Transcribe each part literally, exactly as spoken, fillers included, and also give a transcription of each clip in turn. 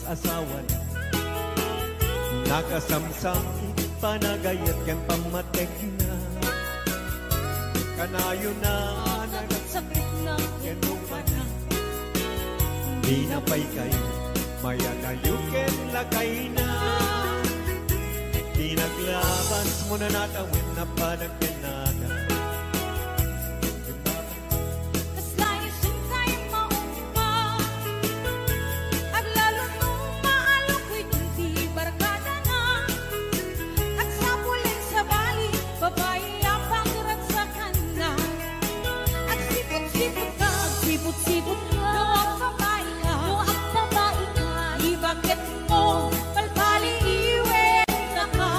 asawana. Nakasamsam iti panagayat ken pammategna. Kanayona a nagsakrifikaw ken rupana. Dina pay kayo mayadayo ken lakayna. Di naglabas mo na natawen na panagkenada. Kasla isu tay maungpa, aglalo no maalukuyton ti barkadana. Agsapul a sabali, babai a pagragsakanna. Agsiput-siput ka, agsiput-siput ka. No agbabai ka, no agbabai ka, ibaket mo, palpaliiwennaka.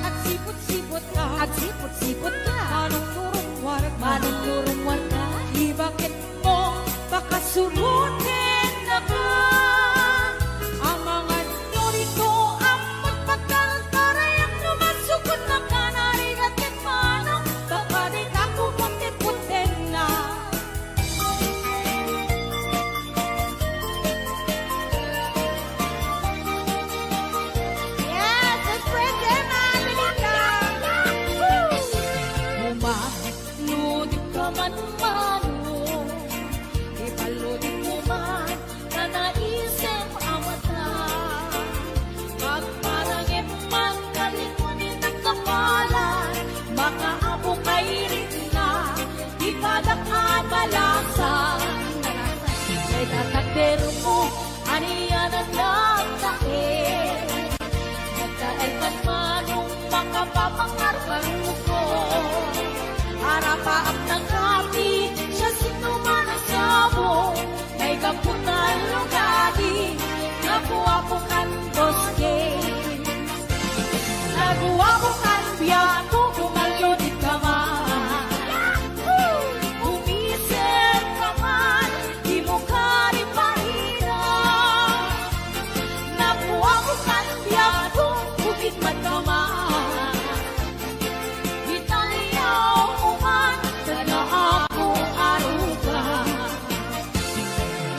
Agsiput-siput ka, agsiput-siput ka. Manungturong warka, manungturong warka. Ibaket mo, pakasurotennaka. Amangan no diko, ammon pagkaltarayam no masukonnaka, narigat ket manok, baka dayta kukutit-kutenna. Yes, let's praise Him, Angelica. Woo! Umat, lodikka man, mano. Ipalodikmo man, nanaisem a mata. Pagparangem man, kalikunin a kapalan. Makaapok ay rikna, di padak a balasan. Kay tatakdermo, anian a nagtaer. Nagtaer kan manong makapapangarbaruko. Arapaap na kami, siasino man a sabo. Kay gapu ta lugadi, naguapo kan Boss James. Naguapo kan biag ko, kumalyo di kama. Umisip ka man, di mo kari paira. Naguapo kan biag ko, bukid man kama. Italiaw ko man, kada ako aruga.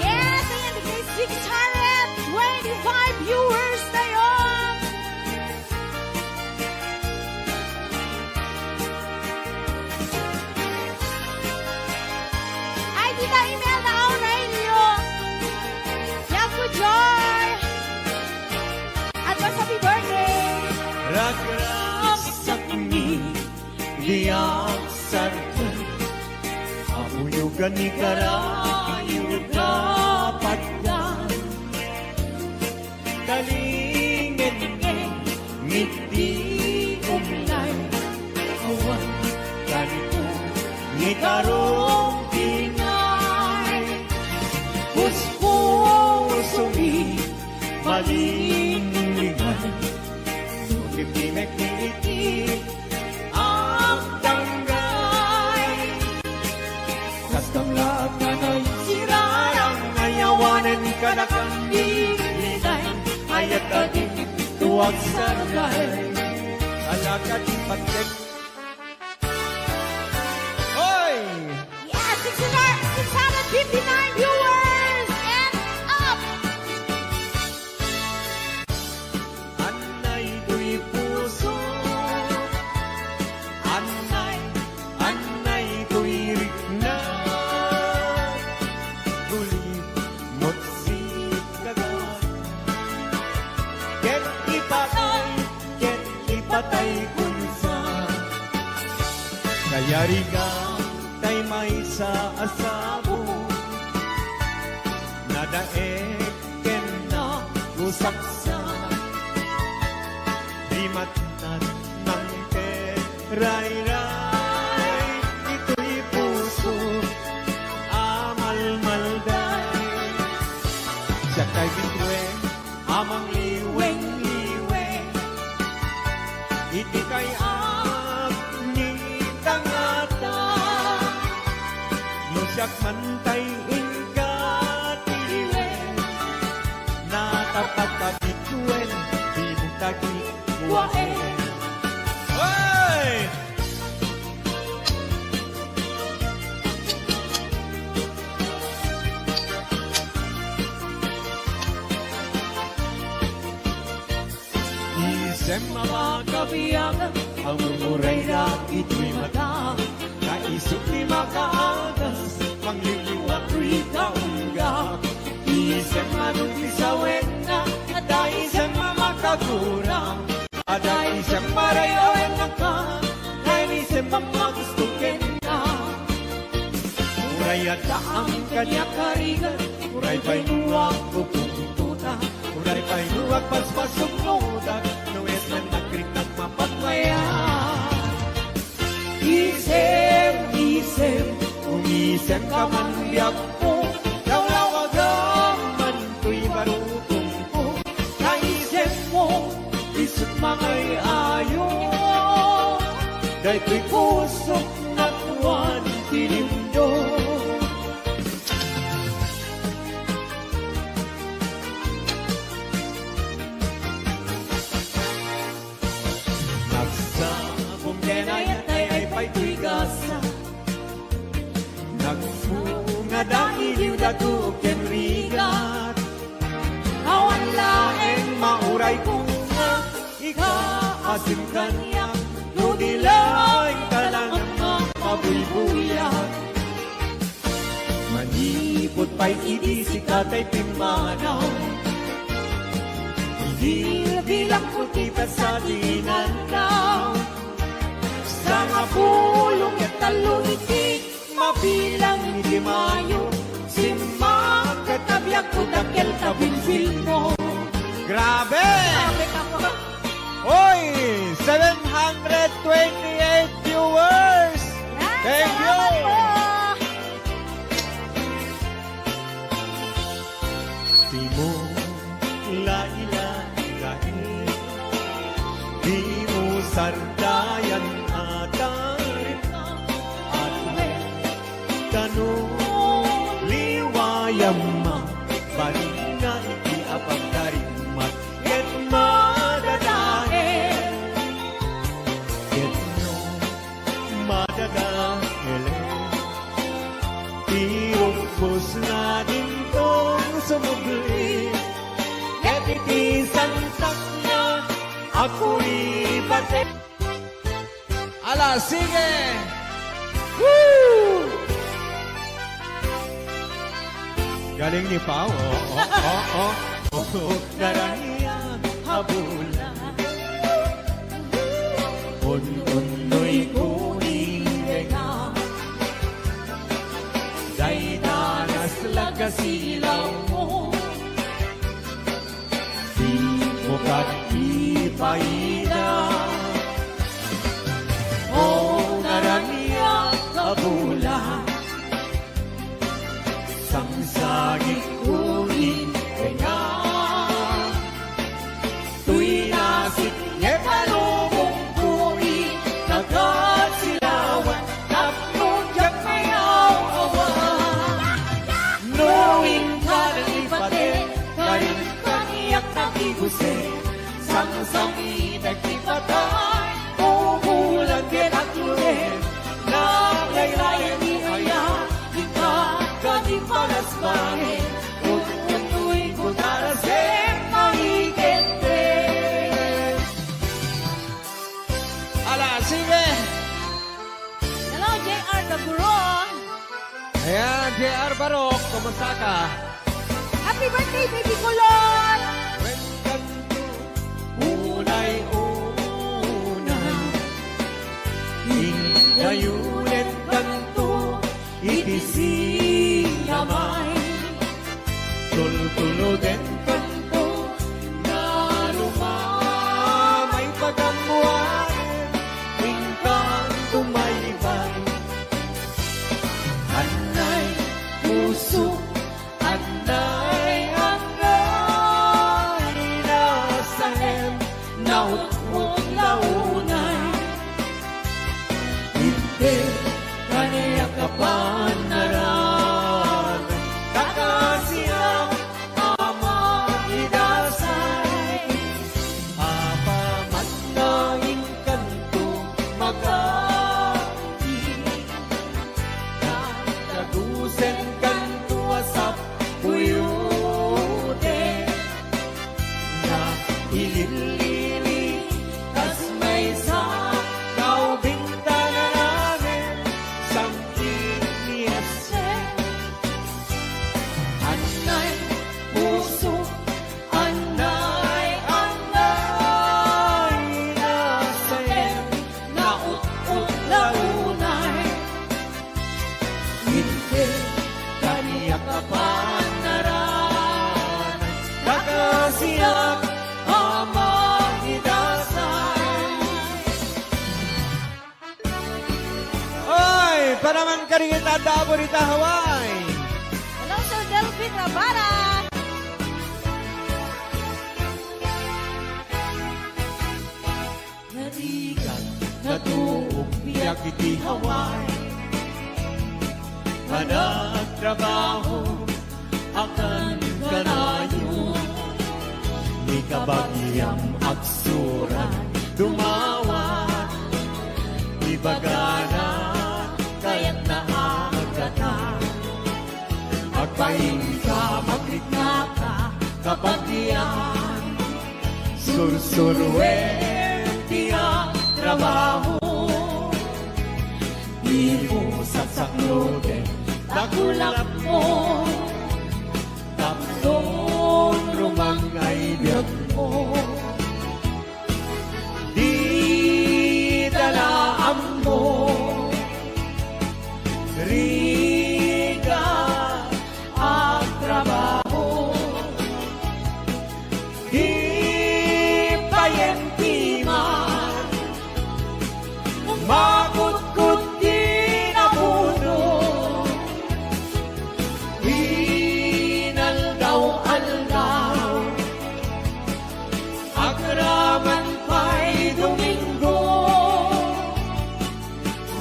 Yes, ayan, the great six hundred twenty-five viewers tayo. Ay, Tita Imelda Aurelio. Yan po, Joy. Advance happy birthday. Ragragsak mi, di agsarkan. Abuyogan ni karayo dapat dan. Kalingen, ngiti umlay. Awan kanito, ngitarong pinay. Puspusomi, malinglingay. Sukit di mekiti, agdanggay. Kastam laeng a naisirarang, ayawanen kadakam di riday. Ayat a di tuag sargay. Alakad pagdek. Hoy! Yes, six hundred, six hundred fifty-nine viewers and up! Annay toy puso, annay, annay toy rikna. Gulimot sikaga, ket ipatay, ket ipatay kunsa. Kayarigan tay maysa a sabo, nadaek ken nausaksak. Di matnat mangted rayray, ditoy puso a malmalday. Siak tay bituen a mangliweng-liweng iti kay-at ni tangata. No siak man tay inka ti iwen, natapat a bituen, di mo tagikuaen. Hey! Isem a makabiag, ammom uray dagitoy mata. Ta isut' ti makaagas, pangliwliwa toy kaungga. Isem a no ti sawenna, adda isem a makagura. Adda isem a ray-awenna ka, adda isem a magusto kenka. Uray adda amin kaniak a rigat, uray pay no agpupungtotak, uray pay no agpaspasungodak, no isem a nagrigat mapagmayat. Isem, isem, umisemka man biagko, lawlawagam man toy barukongko. Ta isemmo, isut' mangay-ayo, daytoy pusok nakuan ti lindo. Nagsagum ken ayat, ay-ay pay toy gasa. Nagbunga dagiti dato ken rigat. Awan laeng mauray koma, ikaasim kaniak, no di laeng talaga mabuybuyak. Manipud pay idi sika tay pimmanaw, bilbilangko ti petsa ti inannaw. Sangapulo ket tallo iti mabilang iti Mayo, simmakka ta biagko dakkel ta bilbilmo. Grabe! Grabe ka po. Hoy! Seven hundred twenty-eight viewers! Yan, thank you! Salamat po! Simulailai, dimo sardayan a taripna, at we, kano liwayam, balinga iti apagtarimmat, ket madadael, ket no madadaelen ti rumbosna dintong sumubli, ket iti sangsakna a kuribate. Ala, sige! Woo! Galing ni Pao. Oh, oh, oh, oh. Naranian a bulan. Un-unnoy ko ni Vega. Dayta naslag a silawmo. Di mo kagipaidan. O naranian a bulan. Sangsagitko ni Vega. Toy nasik nga talubongko iti kagasilawan, tapno diak mayaw-awan. No inka nalipate, karin kaniak nagiguse, sangsangitek ti patay, bubulan ket agluem, naglaylay ni aya, inka kadi palasbaen, Agtuyko ta rasen maikette. Ala, sige! Hello, J R Gaburong. Ayan, J R Barok, kumusta ka? Happy birthday, Baby Kulot! Wen kanto, unay unay. Indayo wen kanto, iti siamay. Tultuloden kanto, narumamay pagammoan, inkanto maybay. Anay puso, anay angga. Diak a maidasay. Oy, para man kadagiti adda dita Hawaii. Hello, Sir Delvin Rabara. Narigat, natuok diak iti Hawaii. Panagtrabaho, akan kanayon. Ni kabagiam agsuran, dumawat. Ibagana, kayatna a aggatar. Agbainka, magriknaka, kabagian. Sursuruem ti agtrabaho. Dimo saksakloten dakulapmo. Tapno rumang ay biagmo. Dita la ammo, rigat, agtrabaho. Di payen ti man makutkot ti napuno. Inaldaw-aldaw, agraman pay Domingo.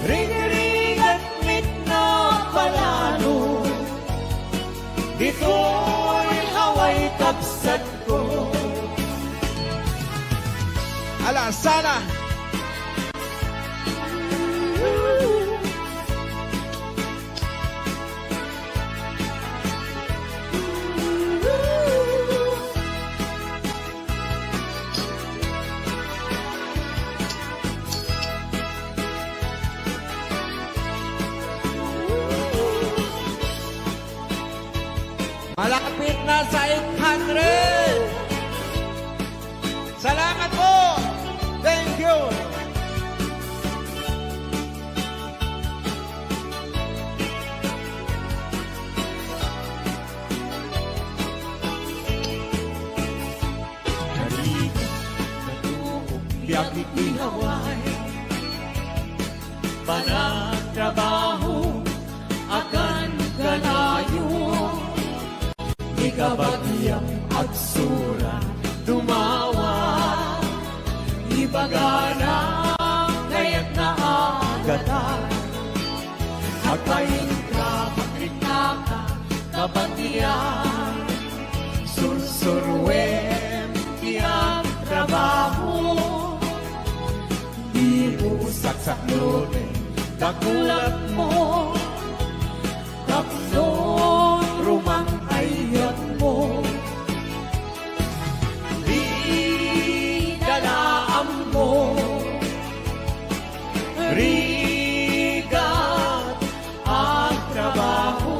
Rigrigat met napalalo, ditoy Hawaii kabsatko. Ala, sala. Malapit na sa eight hundred. Salamat po. Thank you. Narigat, natuok diak iti Hawaii. Panagtrabaho, akan kanayon. Ni kabagiam agsuran, dumawat. Ibagana, kayatna a aggatar. Agbainka, magriknaka, kabagian. Sursuruem ti agtrabaho. Dimo saksakloten dakulapmo. Tapno rumang ay biagmo. Dita la ammo, rigat, agtrabaho.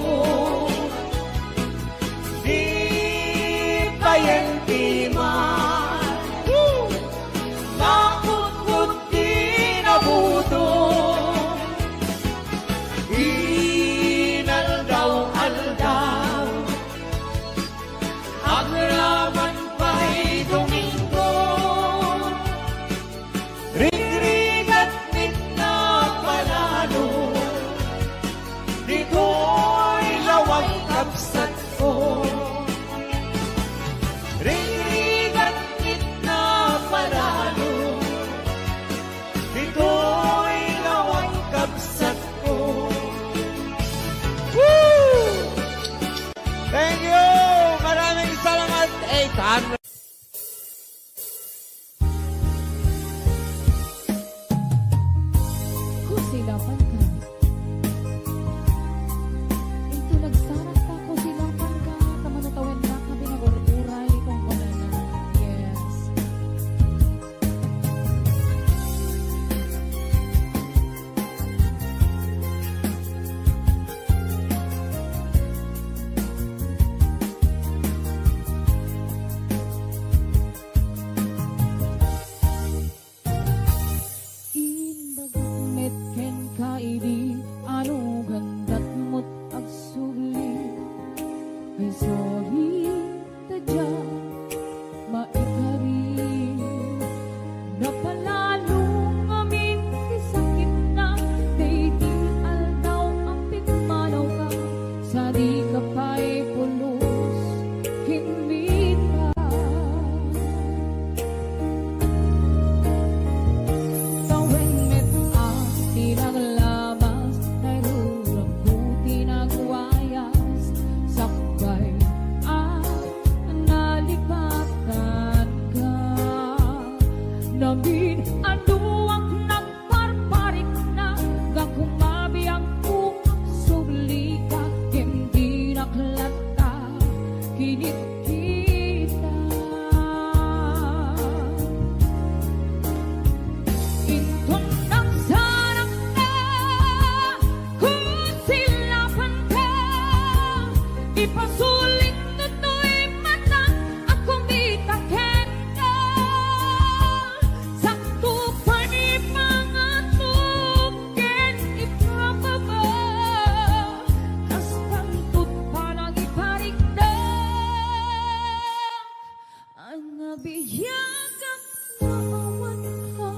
Di payen ti man makutkot ti napuno. Inaldaw-aldaw, agraman pay Domingo. Rigrigat met napalalo, ditoy lawag kabsatko. Rigrigat met napalalo, ditoy lawag kabsatko. Woo! Thank you! Maraming salamat, eight hundred. Kusilapan ka. Inton nagsarak ta, kusilapan ka, ta mano tawen ka, ta pinag-urturay, kunkunana. Yes. Biag no awan ka.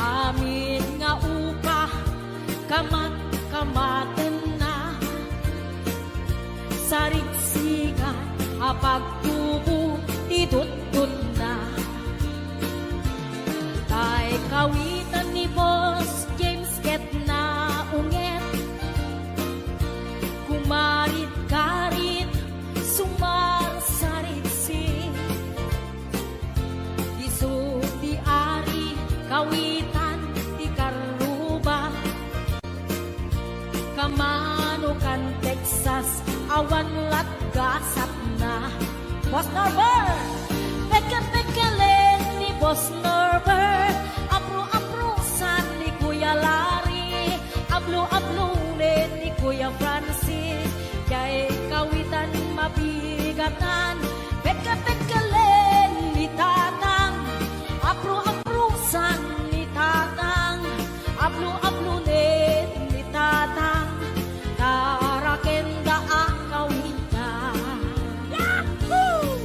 Amin nga upa, kamat-kamatenna. Sarigsigan a pagtubo ti dutdotna. Tay kawitan ni Boss James ket naunget. Kumarit-karit, sumarsarigsik. Isu ti ari, kawitan ti karruba. Kamano kan Texas, awan latgasatna. Boss Norbert! Peke-pekelen ni Boss Norbert. Apro-aprosan ni Kuya Larry. Ablo-ablonen ni Kuya Francis. Tay kawitan mabigatan. Peke-pekelen ni Tatang. Apro-aprosan ni Tatang. Ablo-ablonen ni Tatang. Tara kenda a kawitan. Yahoo!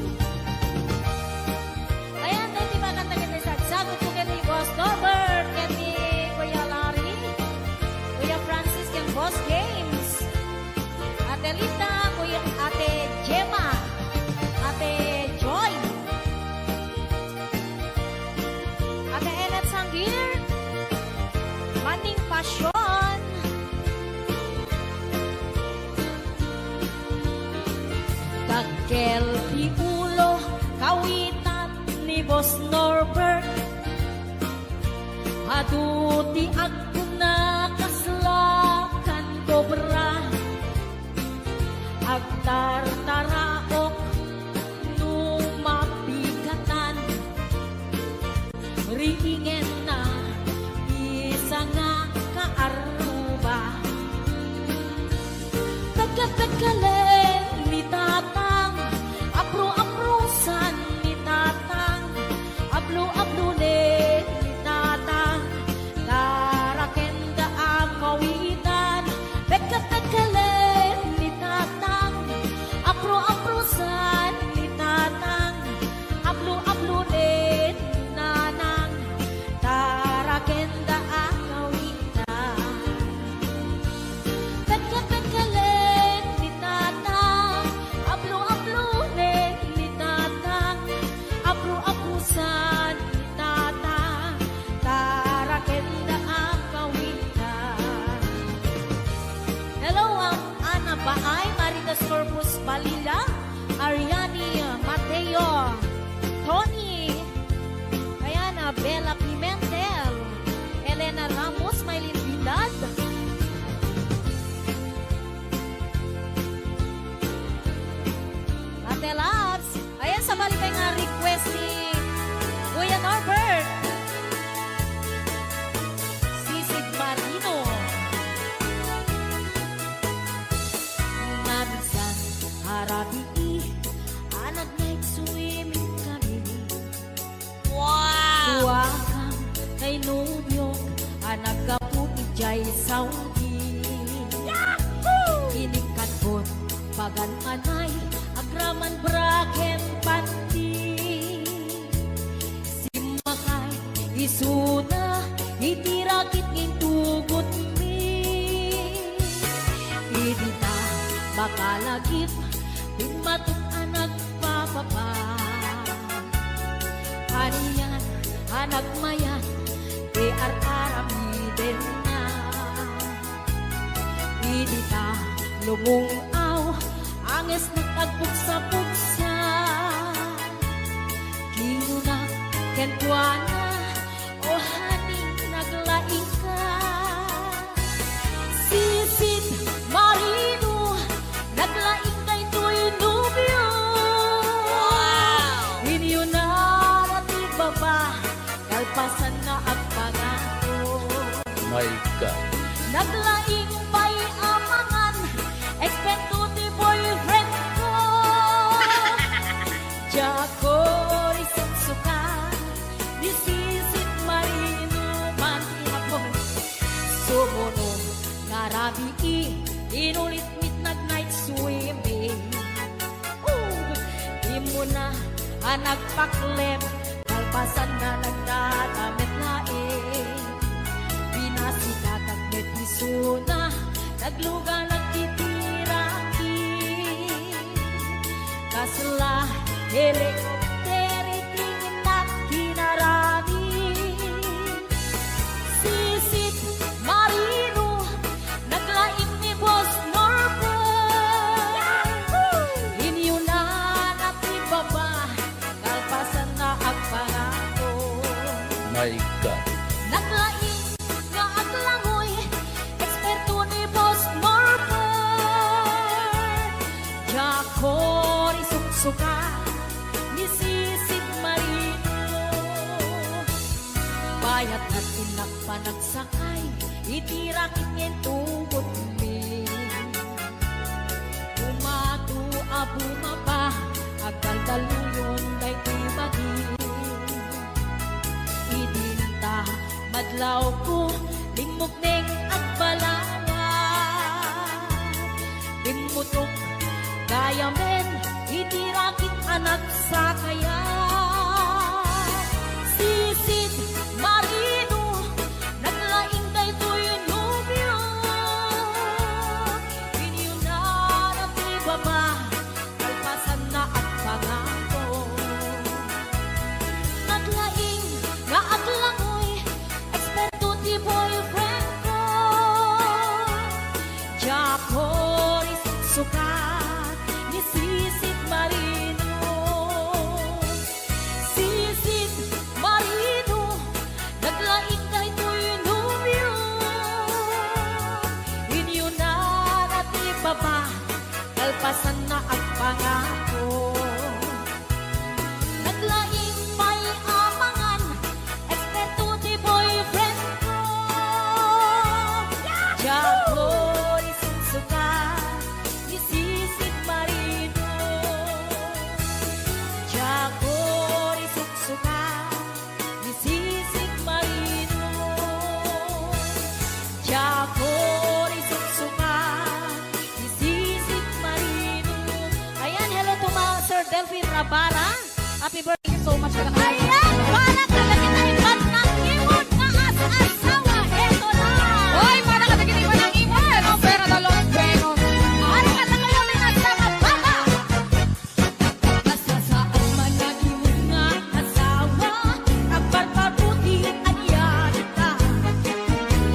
Ayan, daytoy makanta ket ni Sagsag, ken ni Boss Norbert, ken ni Kuya Larry, Kuya Francis, ken Boss James, Ate Lita, Kuya, Ate Gemma, Ate Joy, Ate Enat Sangir, Manning Pasyon, Dakkel ti ulo, kawitan ni Boss Norbert. Adu ti agkuna kasla kan kobra. Agtartaraok no mabigatan. Riingenna, isa nga kaarruba. Peke-pekelen ni Tatang, apro-aprosan ni Tatang, ablo-ablonen ni Tatang, tara kenda a kawitan. Peke-pekelen ni Tatang, apro-aprosan ni Tatang, ablo-ablonen ni Nanang, tara kenda a kawitan. Peke-pekelen ni Tatang, ablo-ablonen ni Tatang, apro-aprosan ni Tatang, tara kenda a kawitan. Hello, um, Ana Baay, Marites Corpus Balilla, Ariani Mateo, Tony, ayan, ah, Bella Pimentel, Elena Ramos, Maylin Vidal, Ate Labs. Ayan, sabali pay nga request ni Kuya Norbert. Sisid Marino. Naminsan a rabii a nag-night swimming kami. Wow! Duakam kay nobiok a naggapu idiay Saudi. Yahoo! Inikadbot pagan anay agraman bra ken panty. Simmakay isuna iti rakit nga intugotmi. Idi ta makalagip, bimmatik a nagpapapa. Anian a nagmayat ti ar-aramidenna. Idi ta lumung-aw, angesnak agbugsa-bugsa. Kinuna kenkuana, "O honey, naglaingka." Sisid Marino, naglaingka intoy nobio. Wow! Inyunara ti baba, kalpasanna agpagato. My God. Naglaing pay a mangan, eksperto ti boyfriend ko. Diak uray suksuka, ni Sisid Marino man ti Hapon. Sumuno nga rabii, inulit mit nag-night swimming. Oh, immuna a nagpaklep, kalpasanna Ay, God. Naglaing nga aglangoy, eksperto ni Boss Norbert. Diak risuksuka ni Sisid Marino. Bayat na tinakpanag sakay iti rakit nga intugotmi. Bumato a bumaba, agkaldaluyon daytoy bagi. Idinta madlawko, limmukneng agbalawag. Dimmutok gayamen iti rakit a nagsakaya. Sisid Marino, naglaing daytoy nobio. Inyunan ti baba, kalpasanna agpangako. Naglaing nga aglangoy, eksperto ti boyfriend ko. Diak risuksuka ni Sisid Marino. Sisid Marino, naglaing daytoy nobio. Inyunan ti baba, kalpasanna agpangako. Naglaing pay a mangan, eksperto ti boyfriend ko. Diak risuksuka ni Sisid Marino. Diak risuksuka ni Sisid Marino. Diak risuksuka ni Sisid Marino. Ayan, hello to ma-, Sir Delphin Rabara. Happy birthday. Thank you so much, anak. Ayan, para kadagiti iban nang imon nga as-asawa. Eto na. Oy, para kadagiti iban nang imon, no? Pero the Lord, pero. Para kadagiti iban nang asawa, baba. Nasasaad man nga imon nga asawa, agbarbarbuti ania dita.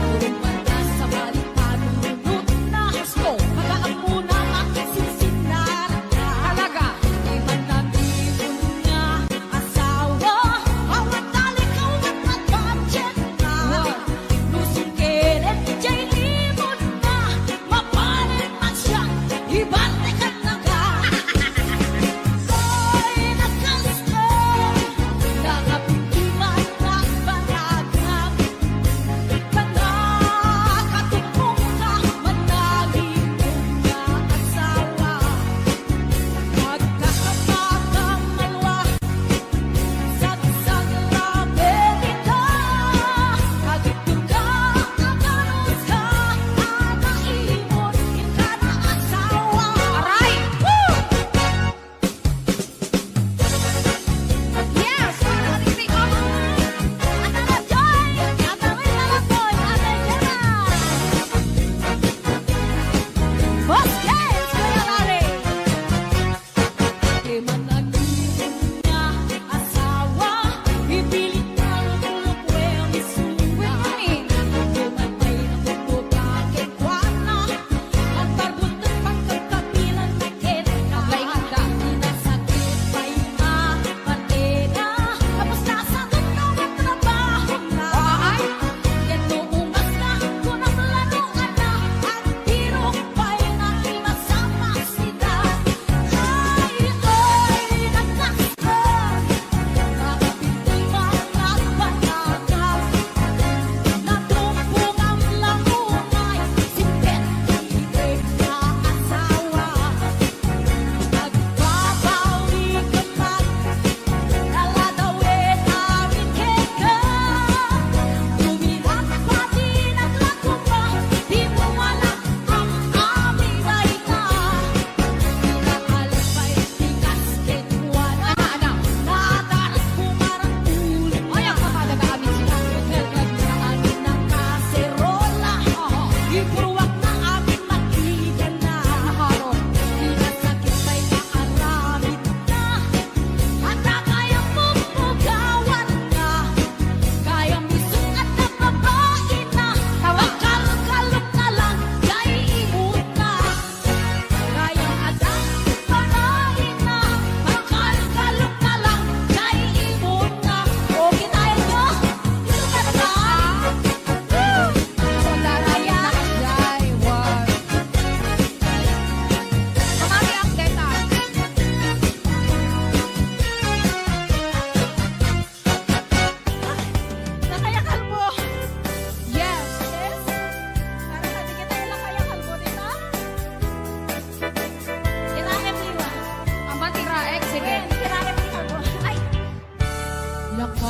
Urong mata sa balik panunot na. Yes, no. Pagaammo na makisinsinarta. Talaga. Di man nag-ipon nga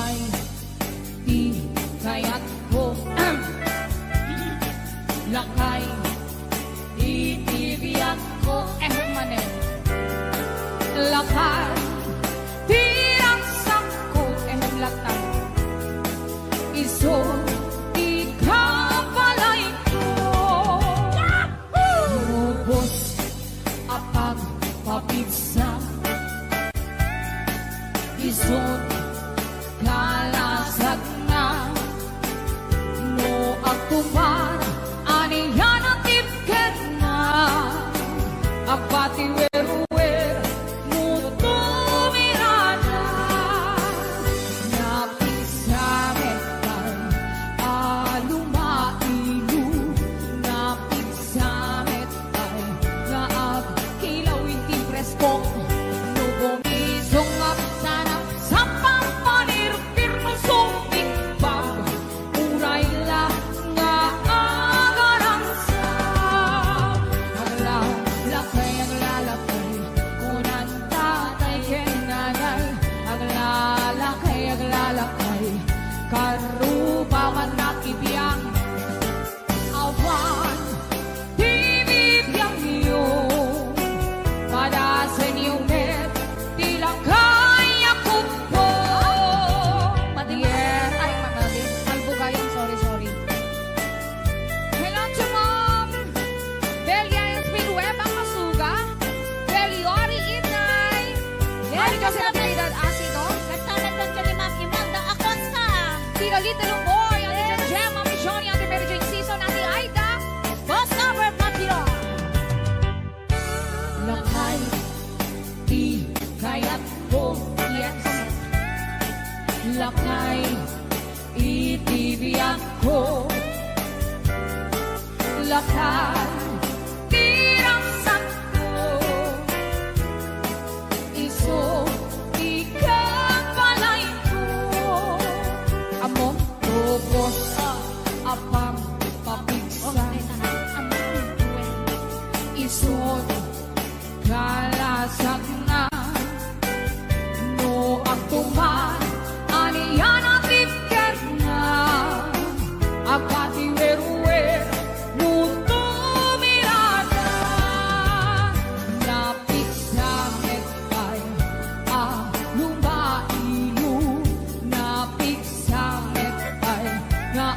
Lakay ti kayatko. Lakay iti biagko. Eh, manen. Lakay ti ragsakko. Eh, laktang. Isu ti kabalayko. Ubos a pagpapigsa. Isu kalasagna. No agtuman, ania ti pekatna? Agpati werwer, no tumirada. Napigsa met pay a lumailo. Napigsa met pay nga agkilaw iti presko. No gumisong nga sana sa pampanirpir no sumigbag, uray la nga agarangsa. Aglalakay, aglalakay, kunan tatay ken nanay. Aglalakay, aglalakay, karuba man nakibiang. Awan ti bibiangyo, padasenyo met ti lakay a kumpo. Mati-, yes. Ay, mati-, Malbugayan, sorry, sorry. Hello to Mom Delia Espin Webang Masuga, Deliori Inay, Yes, Mami Jose Natividad Asido. Kasama dyan ni Ma'am Imelda Acosta. Tita Lita Lumboy, Ate Yes. Jem Jem, Mami Johnny, Ate Mary Jane Season, Ate Aida. Boss Albert Matiro. Lakay ti kayatko. Yes. Lakay iti biagko. Lakay ti ragsakko. Isu ti kabalayko. Ammom, ubos a pagpapigsa. Isu kalasagna. No agtuman, ania ti pekatna? Agpati werwer, no tumirada. Napigsa met pay a lumailo. Napigsa met pay nga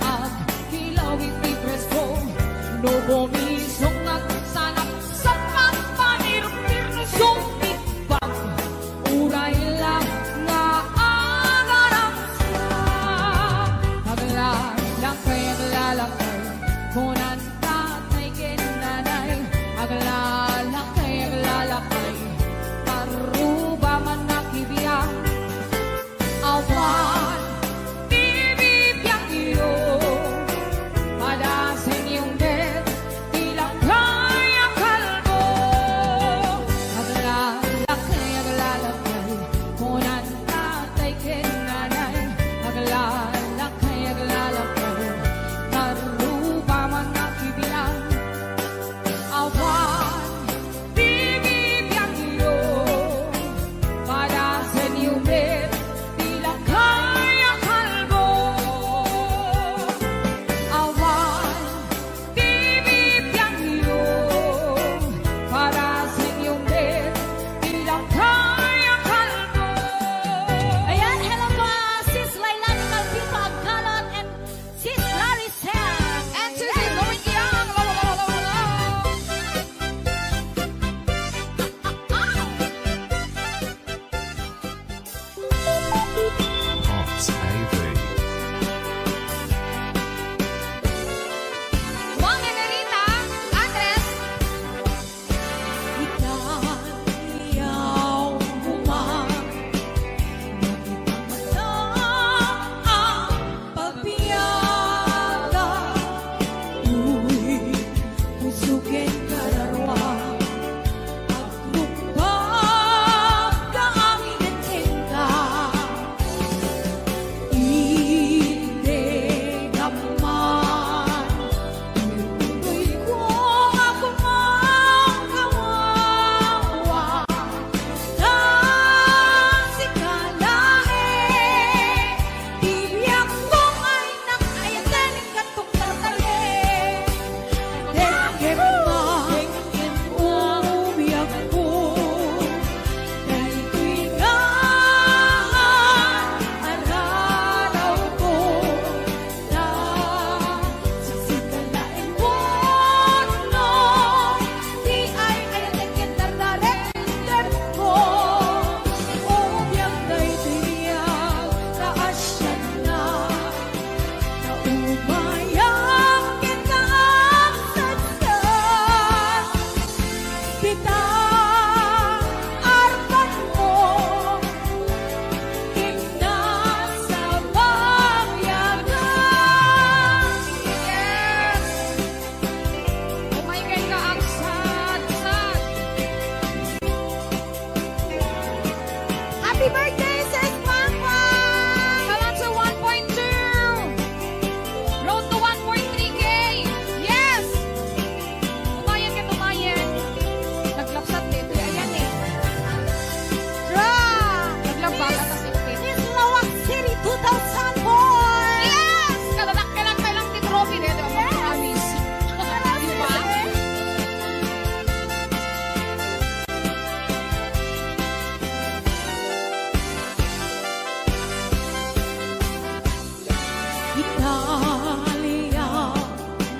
Daliaw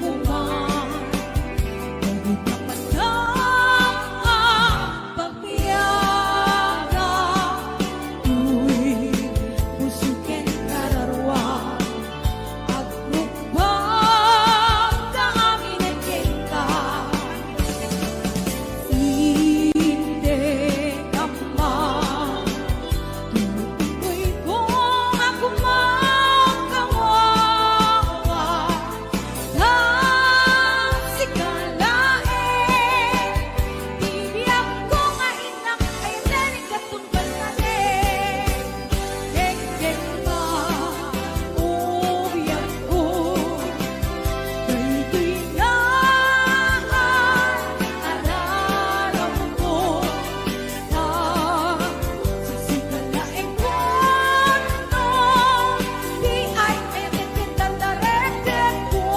mo man, dagita padam a pagbiaga, tuy puso ken kararua, agrukbam nga amin kenka. Indek ammo, tutukoy ko nga kumakawawa. Sika laeng ti biagko nga innak, ay, Eric, gatong bantane. Dengdengba, o biagko, daytoy nga araramko. Sika laeng wenno, di ay metet ket tandaretedko.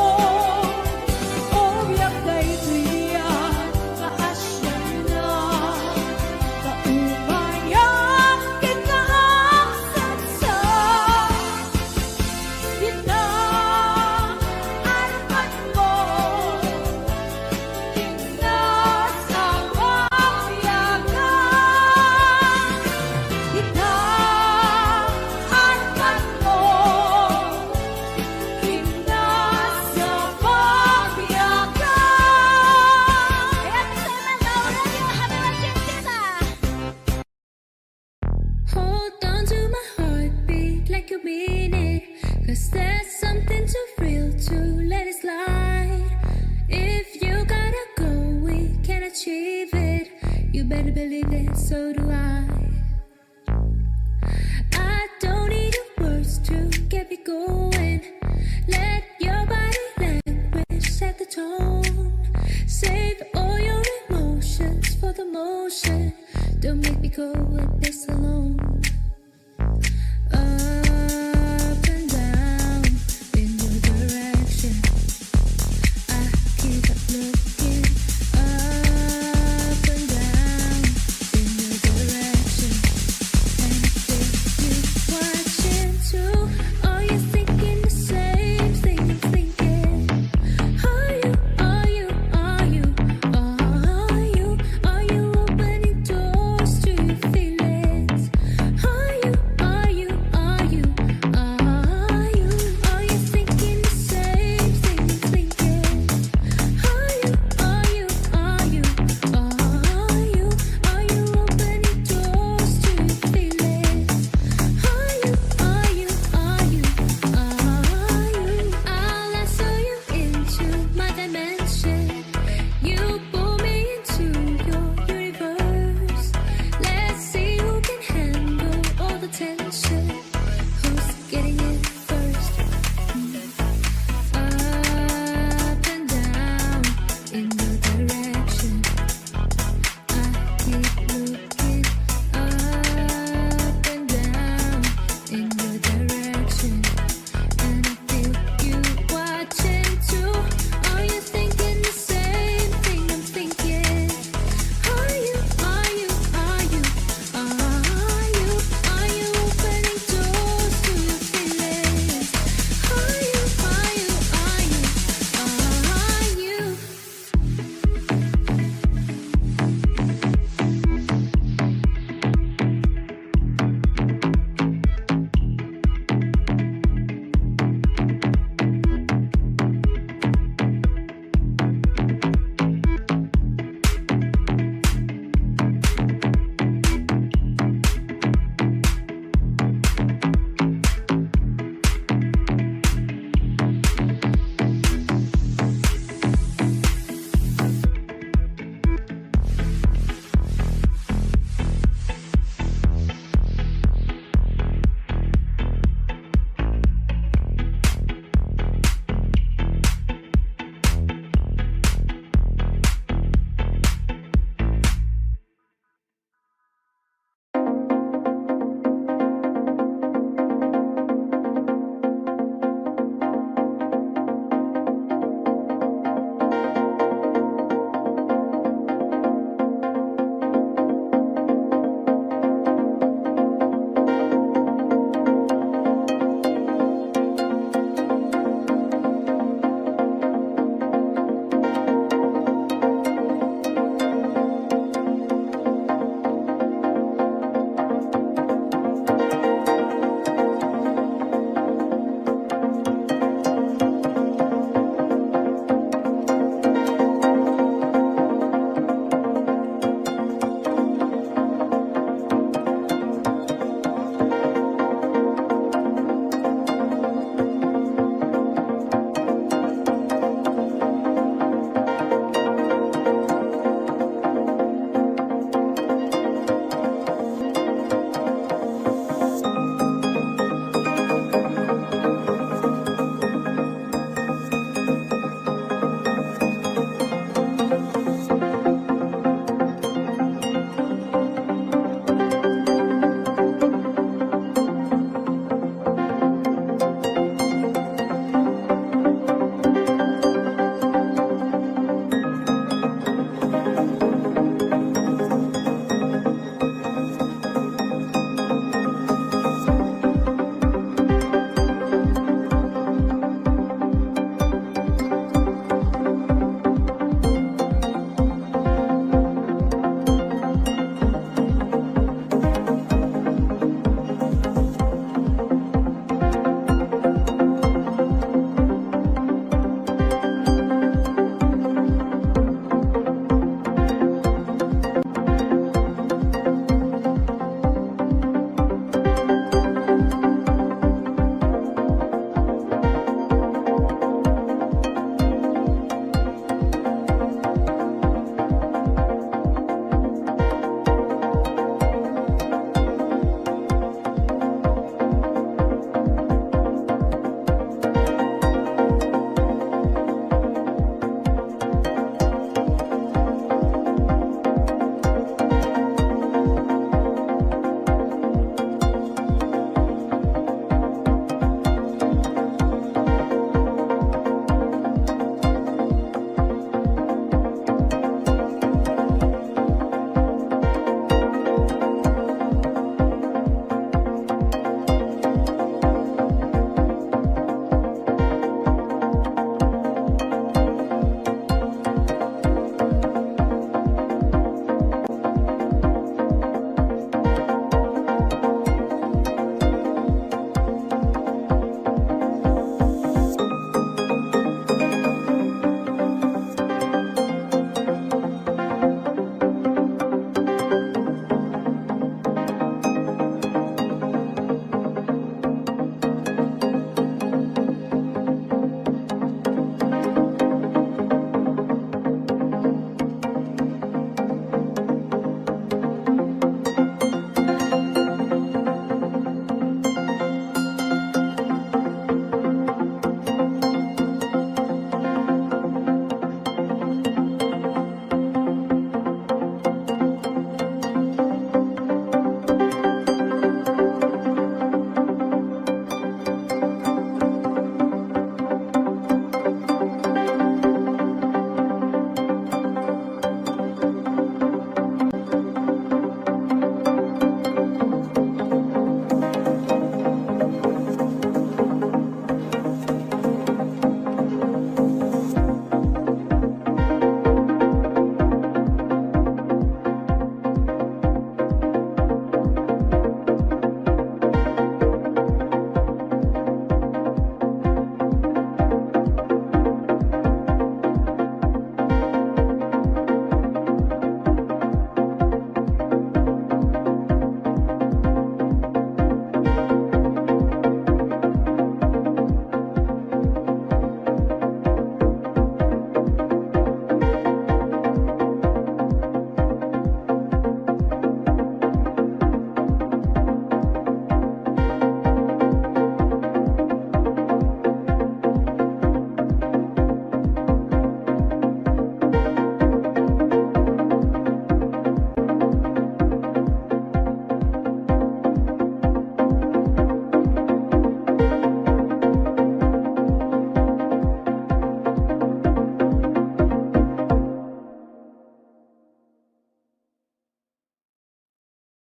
O biag, daytoy biag nga asianna, kaumayak ket kaangsansa. Dita, arpatmo, inna sa pagbiagan. Dita, arpatmo, inna sa pagbiagan. Kaya, Mister Mel, Laura, happy Washington, ah! Hold on to my heartbeat like you mean it, 'cause there's something too real to let it slide. If you got a goal, we can achieve it. You better believe it, so do I. I don't need your words to get me going. Let your body language set the tone. Save all your emotions for the motion. Don't make me go